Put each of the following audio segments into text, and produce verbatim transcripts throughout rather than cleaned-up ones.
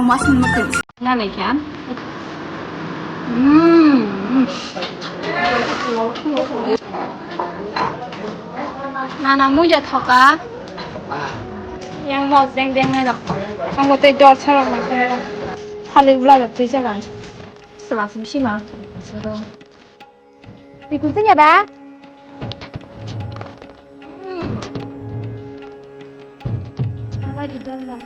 Masin makai. Nalai kya? Hmm. Nana muja thoka. Yang mos deng deng nai rok. Ang bo tei dor sarok ma khe. Halik bla rok tei jaga. Sela sim sima. Ikut ya ba? Hmm. Apa di dalam?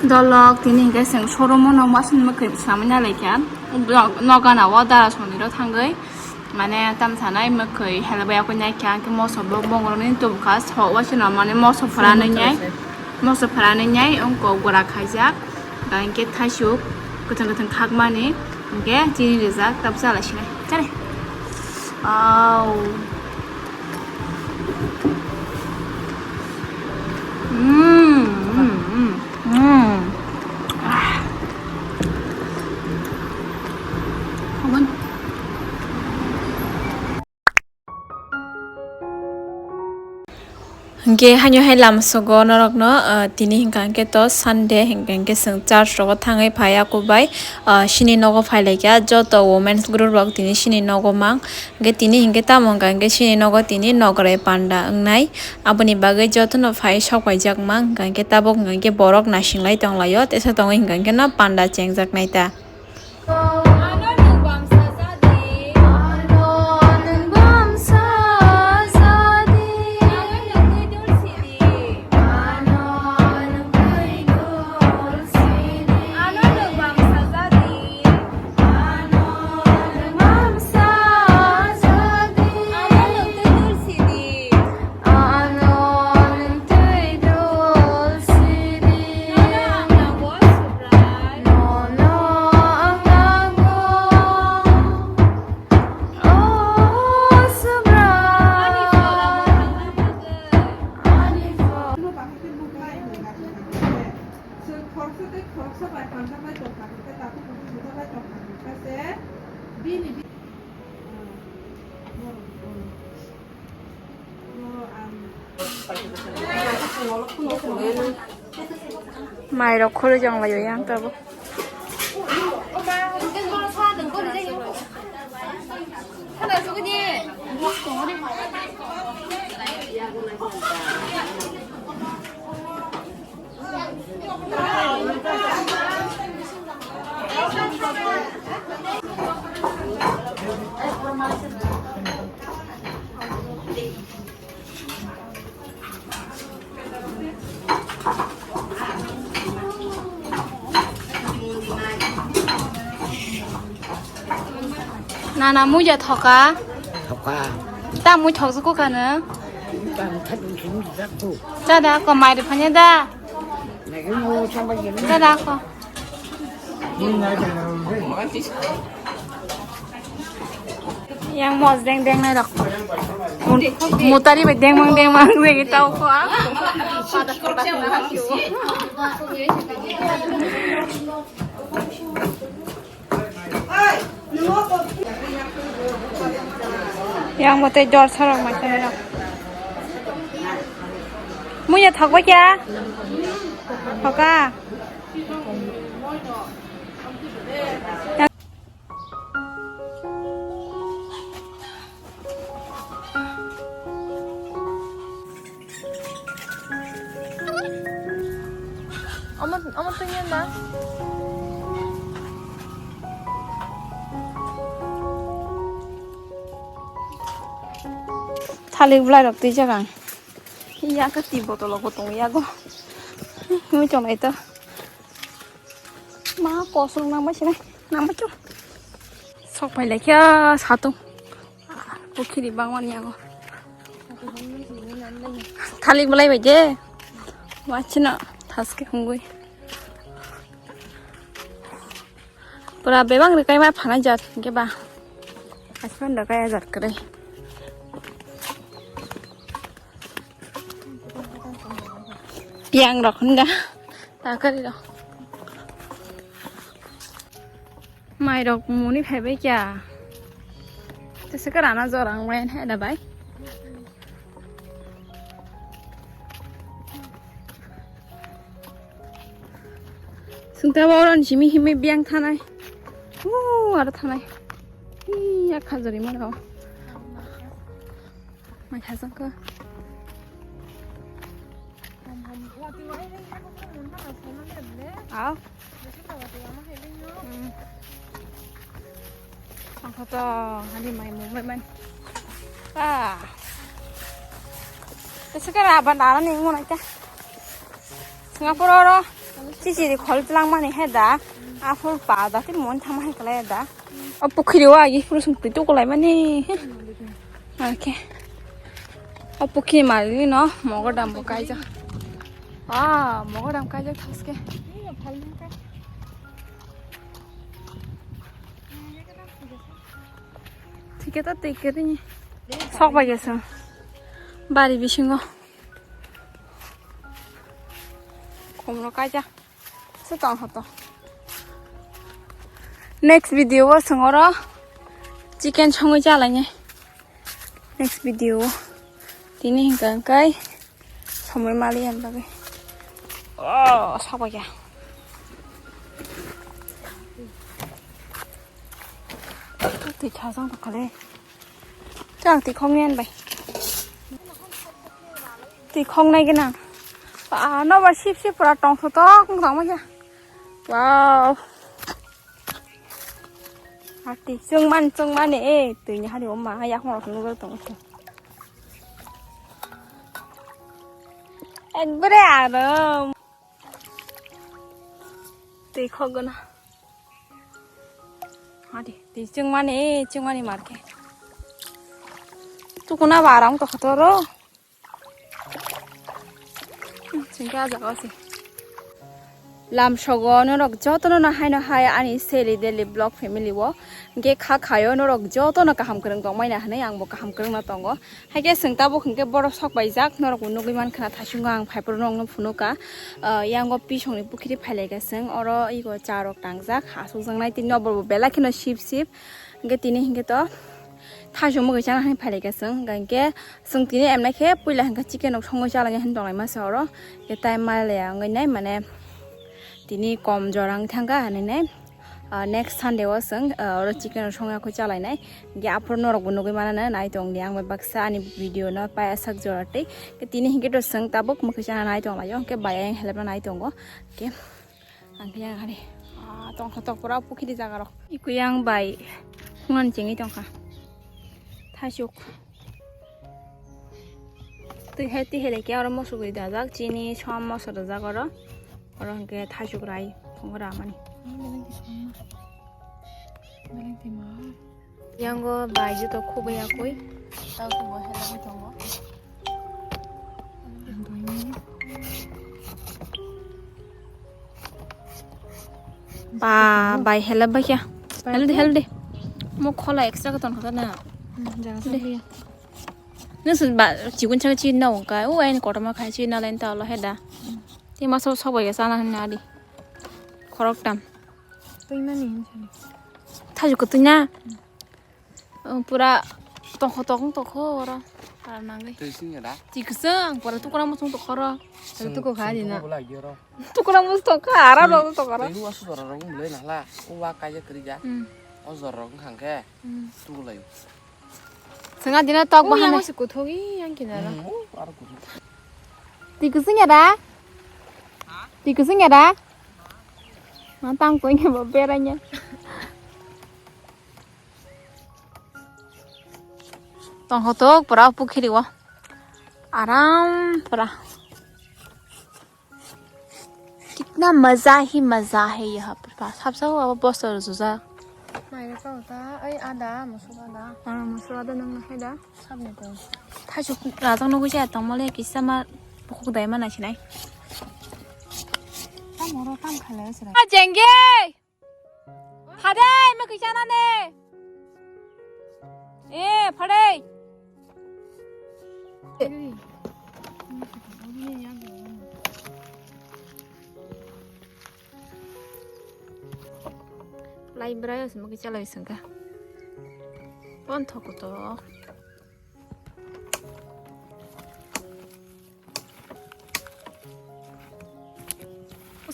Dolok tini hingke chwng showroom o no masin mwkhwi swlamwi nalaikha. Nok, nok gana o dara soniro thangwi mane tam sanai mwkhwi helbai yakui naikha, hingke moso bo bongorokni tubukha, sok waisano mane moso phwranwi nyai, moso phwranwi nyai wngkok gura khaijak, hingke thaisuk kwthwng kwthwng khakmani. Hingke chini rijak tab chala sinai. Chale. Au. Mm, mm, mm, mm. Ah. Aman. Hingke haino hai lama sogo norokno, ah, tini hingka hingke to Sunday, hingka hingke chwng church rogo thangwi phai, akubai, ah, sini nogo phailaikha. Joto women's group rok tini sini nogo mang. Hingke tini hingke tamo hingka hingke sini nogo tini nograi panda wngnai. Aboni bagwi jotono phai sok paijak mang, hingka hingke tabuk hingka hingke borok nasinglai tonglaio, teisa tongwi hingka hingke no panda chengjak nai ta. Ano nwng bwmsa jadi? Ano nwng bwmsa jadi? Ano nwng twi dul sidi? Ano nwng twi dul sidi? Ano nwng bwmsa jadi? Ano nwng bwmsa jadi? Ano nwng twi dul sidi? Ano nwng twi dul sidi? Nono ang nango, Subrai. Nono ang nango. O Subrai. Ani phone amo thangna bagwi. Ani phone. Khoroksa tei khoroksa bai panda bai tongkha hwnkhe, takhuk kuthuk juda bai tongkha hwnkhe se bini bi-, Mairok khoroi jong lai yang tabo. Nana muja thoka. Thoka. Ta mui thok juku kanu. Tang thadu sum jaku. Dada ko mai de phanya da. Nagi mo chamba jeni. Dada ko. Yang mos deng deng nai rok. Mutari bai deng mang deng mang deng tau ko a. Yang bo tei dor sorok mai tong rok. Muya thok bai kya? Thoka. Omo, omo tungya na? Thalik bwlai rok twi jaga. Iya ka ti botolo bo tong yago. Mui chonai to. Ma kosong nang bai sinai. Nang bai chw. Sok pai lai kya satung. Pukhiri bangmani yago. Thalik bwlai bai je. Wachina thaske hungui. Pura bebak rikai ma phana jat ke ba. Asman da kaya jat kre. Yang rok hwnga. Takari rok. Mai rok muni phaibai kya. Tese ka rana jorang mai heda bai. Sungta ba oron simi himi biang thanai. Uuu, aro thanai. Ih, ya khajori mano. Mai khajang ko. Aw. Hmm. Ang khato hani mai mumbai man. Ah. Tesa kara aban dara ni ngunai ta. Singapore oro chichi di khol tlang mani he da. Aphul pa da ti mon thama he kala da. O pukhiri o agi phuru sung pitu kulai mani. Okay. O pukhiri mali no mogodam bo kaijak. Ah, mogodam kaijak thaske. Thike ta tike ring. Sok bai gesung. Bari bisingo. Khumro kaijak. Se tong kha to. Next video o songoro chicken songwi chalainai. Next video o. Tini hingka hingkai somoi mali yang bagwi. Oh, sabaya. Twi thajang tong khale. Chang twi khong yen bai. Twi khong nai gana. Ba no ba sip sip pura tong so tong tong ma ya. Wow. Ati chungman chungman e twi ni hari oma ya khong rok nugol tong. Ekbare aram. Twi khok gana. Ati twi chungmani chungmani marke. Tukuna ba aram to khotoro. Singke a jaga se. Lam sogo norok jotono no haino hai ani seli daily vlog family o. Hingke kha khayo norok jotono kaham kwrwng tongmani hinwi ang bo kaham kwrwngno tongo. Haikhe chwng tabuk hwnkhe borok sok paijak norokbo nugwi mankha na thaisungo ang phaiphuru nokno phunukha. Ah, yango pisongni pukhiri phailaikha chwng oro ego cha rok tangjak asukjaknai tini nobo belai kheno sip sip. Hingke tini hingke to thaichung mugwi chana hinwi phailaikha chwng. Hingke chwng tini emnai khe puila hingke chicken rok songwi chalaina hinwi tonglaima se oro. Hingke time malaya wngwi nai mane tini kom jora wngwi thangkha hinwi nai. Ah, next Sunday o chwng, ah, oro chicken rok songya kho chalainai. Hingke aphuru norokbo nugwi manana nai tongdi ang bai baksa ani video no paiya sak jora tei. Hingke tini hingke to chwng tabuk mukhui chana nai tonglaio. Hingke bai ayang helepna nai tongo. Hingke Ang khe yang hari. Ah, tongkha tokpura pukhiri jaga rok. Ikuyang bai khungan chengwi tongkha. Thaisuk. Twi hai twi hai lekhe oro mosok ri dajak, chini som moso rijak oro. Oro hwnkhe thaisuk rai phungo ramani. Beleng twi ma. Yango bai joto khubui yakui. Tao khubui helai tongo. Ba, bai helai bai kya. Helai de, helai de. Mo khola extra ka ton khata na. Hmm, jaga sa liya. Nung sun ba, chigun chang chi na wong ka. U ain kotor ma khai chi na len ta lo heda. Ti ma so so bai sana na di. Khorok tam. Twi mani hin sani. Thajuk ko twi na. Oh, pura tongkho tongkho tongkho oro. Para nangwi. Twi sing ya da? Twi kwchwng, pura tukura muchung tongkho ro. Sing, tukuk ha sing di na. Tukuk bwla yoro. Tukura muchung tongkho, ara rok tongkho ro. Twi wa su dora rok mulai na hla. O wa kaya kri ja. Hmm. O dora rok hang khe. Hmm. Tukuk lai. Swnga dina tok bahana. Yang si kuthok i yang kinara. Hmm, o aro kuthok. Twi kwchwng ya da? Twi kwchwng ya da? Ma tang koi ne bo berai ne. Tongkho tok pura pukhiri o. Aram pura. Kitna maza hi maza hai yaha par. Sab sab abo bosor juja. Mai re pao ta, ai ada, musu ada. Ah, musu ada nang na hai da. Sab ne to. Thaisuk rajang nugui se tongmole kisa ma bukhuk dai ma naisinai. Tam oro tam khalai sira. A jenge! Phadei, ma kisa na ne? Eh, phadei. Lai bwrai o se ma kisa lai sengkha. Bon thok to.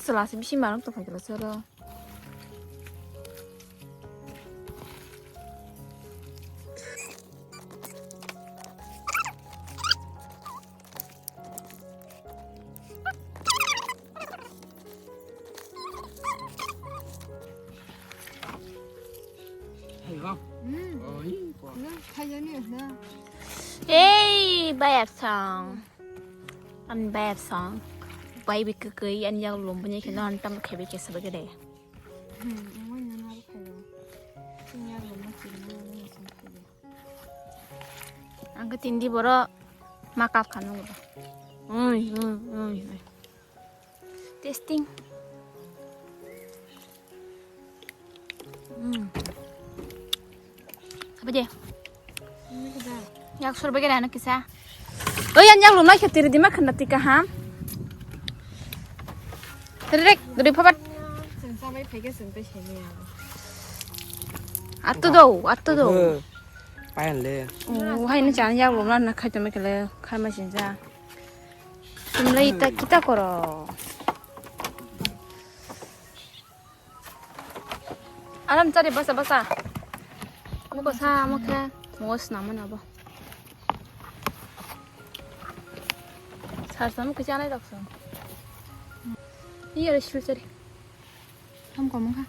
Chwla se bisi manuk tongkha khe chwla. Hello. Hmm. Oi, ko. Hello, khaiyani, hello. Hey, bayar song. Ani bayar song. Bai bi kwkwi ani yak lum bini khe non tam khebi khe sabai de. Hmm, ang wai nang aro khayo. Ani yak lum ma chini ma nang song khayo. Ang khe tindi borok makap khano. Oi, oi, oi, oi. Testing. Hmm. Apa je? Yak sur bagera ano kisa. Oi, yang yang lumai khatiri dima khanda tika ham. Rek, duri phabat. Sengsa bai phege sengte seni ya. Atu do, atu do. Payan le. Oh, hai na chan yak lumna na khaito me kele, kharma sinja. Tumlai ita kita koro. Aram chari basa basa. Muko sa mukhe muko snam mano bo. Sar sam kisa nai dok sam. Iya re shil chari. Ham kom kha.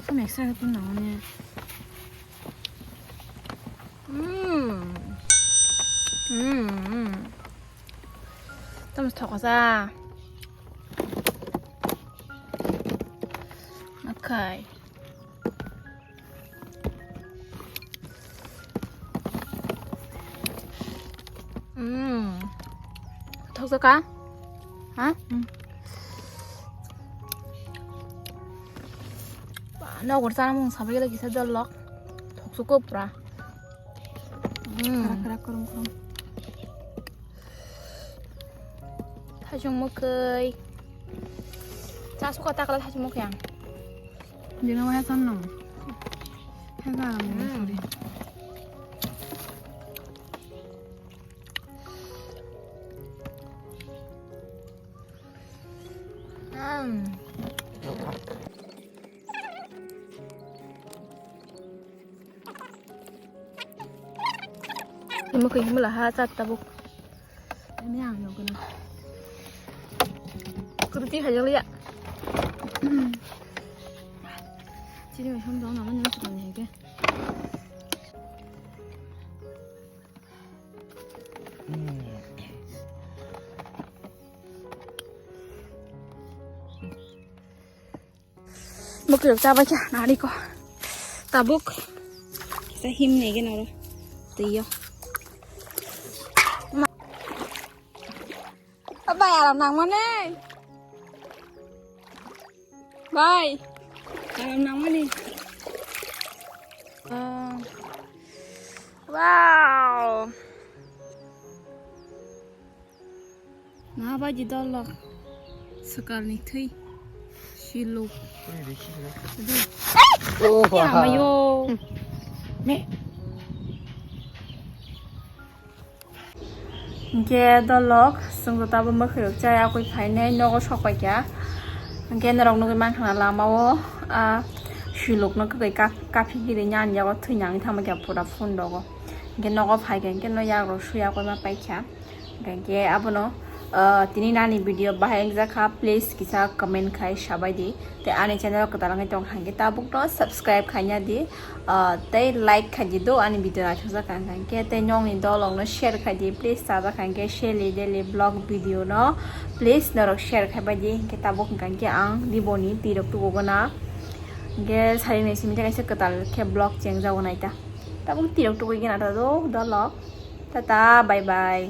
Sam extra tun na mane. Hmm. Hmm. Hmm. Tam thok sa. Okay. Mm. Thok sa ka? Ha? Mm. Ba, nogor sana mung sabai lagi sa jolok. Thok sa ko pura. Mm. Kara kara korom korom. Thajong mokhoi. Cha suka ta kala thajong mokhoi ang. Dino waya son nang. Hega ang suri. Imo khe himla ha chat tabuk. Ini ang yogana. Kuruti hajak liya. Chini mai hom dong nama nyam sukam ni hege. Bwkirok chabaikha nariko. Tabuk kisa himni gwnaro twiyo. Bai, aram nangmani. Bai, aram nangmani. Ah. Wow. Nabaidi dolok swkalni thwi siluk. Oh, wow. Amayo. Me. Hingke dolok, chwng joto abo mwkhwirok chaya koi phainai nogo sok paikha. Hingke norok nugui mankha na lama o, ah, siluk no kwkwi kap-, kaphi giri nani yago thwi nangwi thangma khe pura phundogo. Hingke nogo phaikha, hingke no yagrok suya koi ma paikha. Hingke abono, ah, tini nani video bahai wngjakha, please kisa comment khai sabai di. Tei ani channel kwtal wngwi tongkha, hingke tabukno subscribe khaina di, ah, tei like khai di do ani video naithokjak kha hingke, tei nokni dolokno share khai di, please, chajak kha hingke daily daily vlog video no please norok share khai bai di, hingke tabuk hingka hingke ang diboni tirok tubugo na. Hingke sari ni simi kaisa kwtal khe vlog chengjago naita. Tabuk tirok tubui gana ta do dolok. Tata, bye bye.